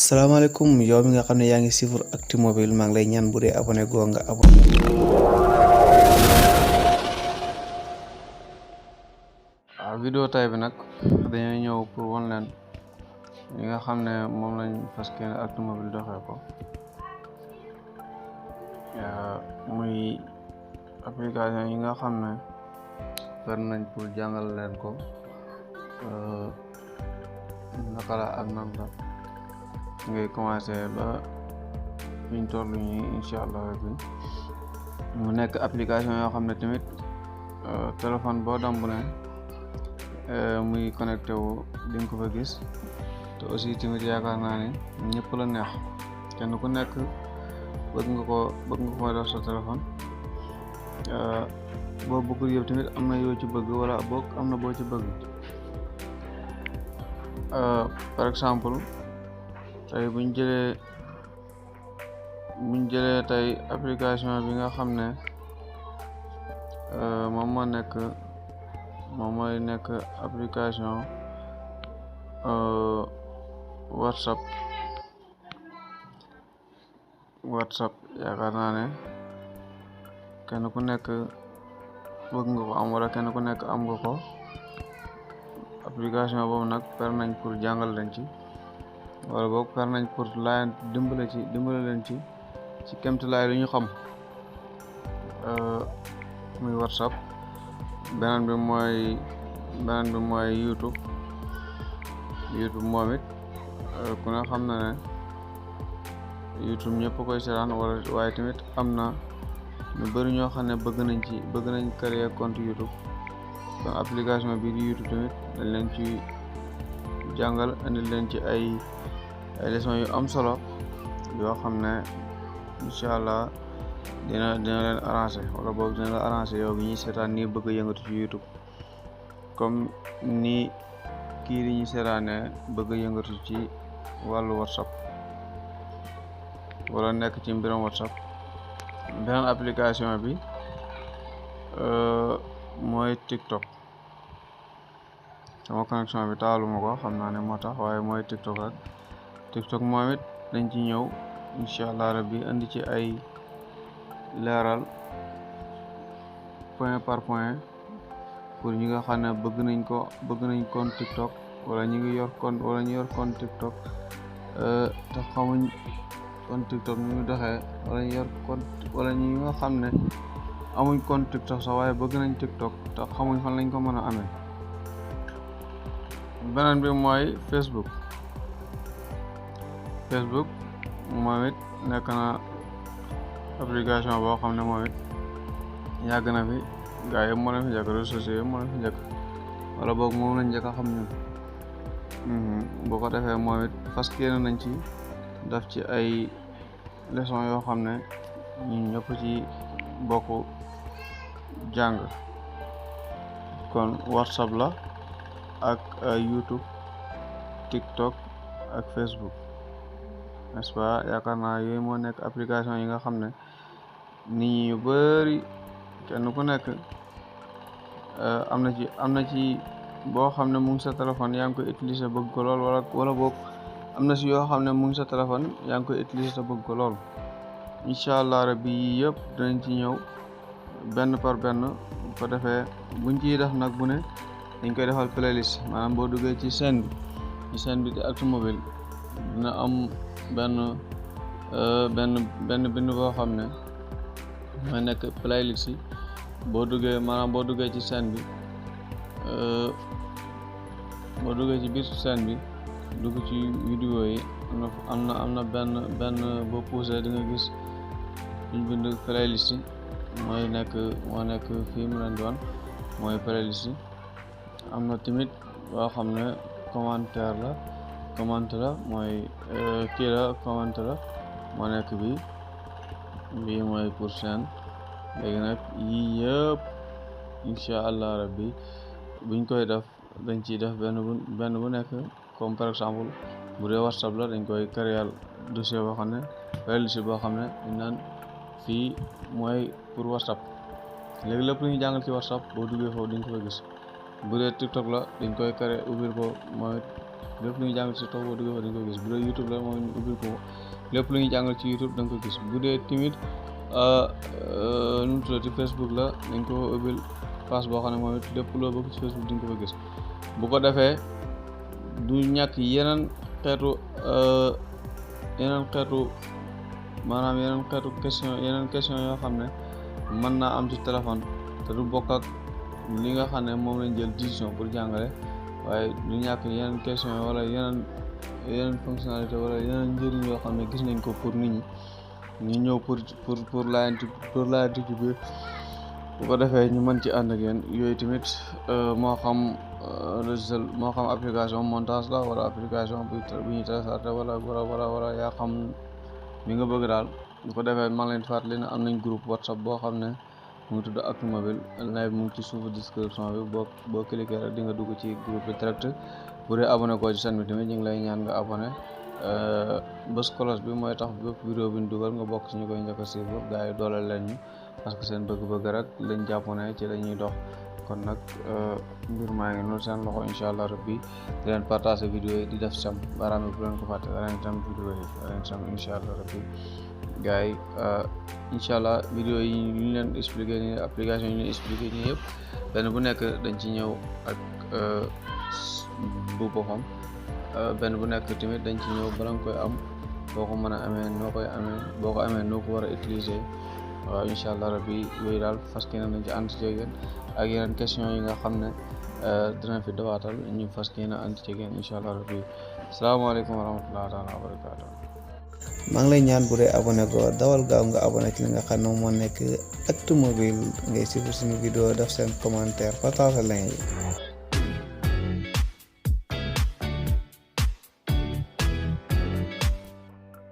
salaamaaleykum yow mi nga xam ne yaa ngi suivre Actu Mobile maa ngi lay ñaan bu dee abonné goo nga abonné. waaw vidéo tay bi nag dañuy ñëw pour wan leen yi nga xam ne moom lañ fas yéene Actu Mobile doxee ko muy application yi nga xam ne fer nañ pour jàngal leen ko naka la ak nan la ngay commencé ba fiñ toll ñi incha allah rabbi mu nekk application yoo xam ne tamit téléphone boo damb ne muy connecté wu di nga ko fa gis te aussi tamit yaakaar naa ne ñëpp la neex kenn ku nekk bëgg nga ko def sa téléphone boo bëggul yëpp tamit am na yoo ci bëgg wala boog am na boo ci bëgg par exemple tey buñ jëlee tey application bi nga xam ne moom mooy nekk application WhatsApp yaakaar naa ne kenn ku nekk bëgg nga ko am wala kenn ku nekk am nga ko application boobu nag per nañ pour jàngal leen ci wala boog per nañ pour laayant dimbale leen ci kemtulaay lu ñu xam muy WhatsApp beneen bi mooy YouTube moom it ku ne xam na ne YouTube ñëpp koy seetaan waaye tamit am na ñu bëri ñoo xam ne bëgg nañ créer compte YouTube kon application bii di YouTube tamit dañ leen ci jàngal indi leen ci ay leçons yu am solo yoo xam ne incha allah dina leen arrangé wala boog dina la arrangé yow bi ñuy seetaan nii bëgg a yëngatu ci YouTube comme ni kii di ñu seetaanee bëgg a yëngatu ci wàllu WhatsApp wala nekk ci mbiram WhatsApp. beneen application bi mooy TikTok sama connexion bi taaluma ko xam naa ne moo tax waaye mooy TikTok rek TikTok moom it dañ ci ñëw incha allah rabbi indi ci ay leeral point par point pour ñi nga xam ne bëgg nañ compte TikTok wala ñu yor compte TikTok te xamuñ compte TikTok ñu doxee wala ñi nga xam ne amuñ compte TikTok sax waaye bëgg nañ TikTok te xamuñ fan lañ ko mën a amee. beneen bi mooy Facebook moom it nekk na application boo xam ne moom it yàgg na fi gaa yi moo leen fi njëkk réseaux sociaux moo leen fi njëkk wala boog moom lañ njëkk a xam ñun boo ko defee moom it fas yéene nañ ci def ci ay leçon yoo xam ne ñun ñëpp ci bokk jàng kon WhatsApp la ak YouTube TikTok ak Facebook n'est-ce pas yaakaar naa yooyu moo nekk application yi nga xam ne nit ñi yu bari kenn ku nekk am na ci boo xam ne mu ngi sa téléphone yaa ngi koy utiliser bëgg ko lool wala boog am na si yoo xam ne mu ngi sa téléphone yaa ngi koy utiliser te bëgg ko lool incha allah rabbi yii yëpp dinañ ci ñëw benn par benn bu ko defee buñ ciy def nag bu ne dañ koy defal playlist maanaam boo duggee ci chaîne bi di Actu Mobile dina am benn bind boo xam ne mooy nekk playlist yi boo duggee ci chaîne bi boo duggee ci biir chaîne bi dugg ci vidéo yi am na benn boo poussé di nga gis ñu bind playlist yi moo nekk fii mu leen doon mooy playlist yi am na tamit boo xam ne commenté la mooy commenté la moo nekk bii mooy pour chaîne léegi nag yii yëpp incha allah rabbi buñ koy def dañ ciy def benn bu nekk comme par exemple bu dee WhatsApp la dañ koy créer dossier boo xam ne playlist boo xam ne dañ naan fii mooy pour WhatsApp léegi lépp lu ñu jàngal ci WhatsApp boo duggee foofu dañ ko fa gis bu dee TikTok la dañ koy créer ubbil ko mooy lépp lu ñu jàngal ci TikTok boo duggee fa dañ ko gis bu dee YouTube la moom ubbil ko lépp lu ñu jàngal ci YouTube da nga ko gis bu dee tamit nu mu tuddati Facebook la dañ ko ubbil page boo xam ne moom it lépp loo bëgg ci Facebook dañ ko fa gis bu ko defee du ñàkk yeneen xeetu maanaam yeneen xeetu question yoo xam ne mën naa am ci téléphone te du bokk ak li nga xam ne moom lañ jël décision pour jàngale waaye du ñàkk yeneen question wala yeneen fonctionnalité wala yeneen njëriñ yoo xam ne gis nañ ko pour nit ñi ñu ñëw pour laajante ci biir bu ko defee ñu mën ci ànd ak yéen yooyu tamit moo xam application montage la wala application bu ñuy télécharger wala yaa xam mi nga bëgg daal bu ko defee maa ngi leen fàttali ne am nañ groupe WhatsApp boo xam ne mu ngi tudd Actu Mobile live mu ngi ci suufu description bi boo cliquer rek di nga dugg ci groupe bi direct bu dee abonné koo ci chaîne bi tamit ñu ngi lay ñaan nga abonné bés cloche bi mooy tax bépp vidéo bi ñu dugal nga bokk ci ñu koy njëkk a suivre gars yi dooleel leen ñu parce que seen bëgg-bëgg rek lañ jàpp ne ci la ñuy dox kon nag mbir maa ngi noonu seen loxo incha allah rabbi di leen partager vidéo yi di def sam baaraam bu leen ko fàtte ren tam vidéo yi ren sam incha allah rabbi gars yi incha allah vidéo yi ñu leen expliqué nii application yi ñu leen expliqué nii yëpp benn bu nekk dañ ci ñëw ak bu boppam benn bu nekk tamit dañ ci ñëw bala nga koy am boo ko mën a amee noo koy amee boo ko amee noo ko war a utiliser waaw incha allah rabbi yooyu daal fas yéene nañ ci ànd ci yéen ak yeneen question yi nga xam ne dina fi dawaatal ñu fas yéene ànd ci yéen incha allah rabbi salaamaaleykum wa rahmatullahi taala wa barakaatu. maa ngi lay ñaan bu dee abonné ko dawal gaaw nga abonné ci li nga xam ne moo nekk Actu Mobile ngay suivre suñu vidéo def seen commentaire partage lien yi